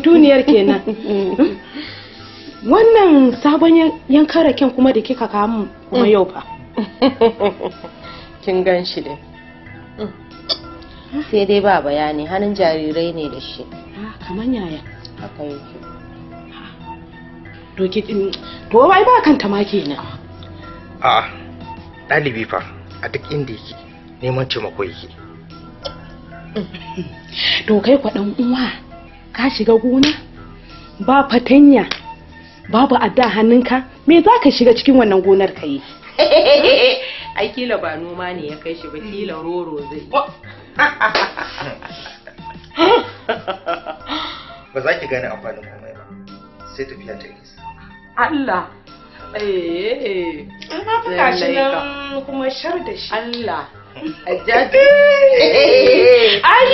Mutuniyar kenan. Wannan sabon yankan raken kuma da kika kawo mun kuma yau fa? Kin gan shi dai. Sai dai ba bayani, hannun jarirai ne da shi. Ah, kaman yaya? Haka yake. To ki, to ai ba kanta ma kenan. A'a, ɗalibi fa a duk inda yake neman taimako yake. To kai kwa dan uwa, ka shiga gona ba fatanya, babu adda hannunka, me za ka shiga cikin wannan gonar ka yi? Ai kila ba noma ne ya kai shi ba, kila roro zai yi. Ba za ki gane amfanin komai ba sai tafiya ta nisa. Allah. Eh. Amma fa gashi nan kuma shar da shi. Allah. Hajjaju. Ai.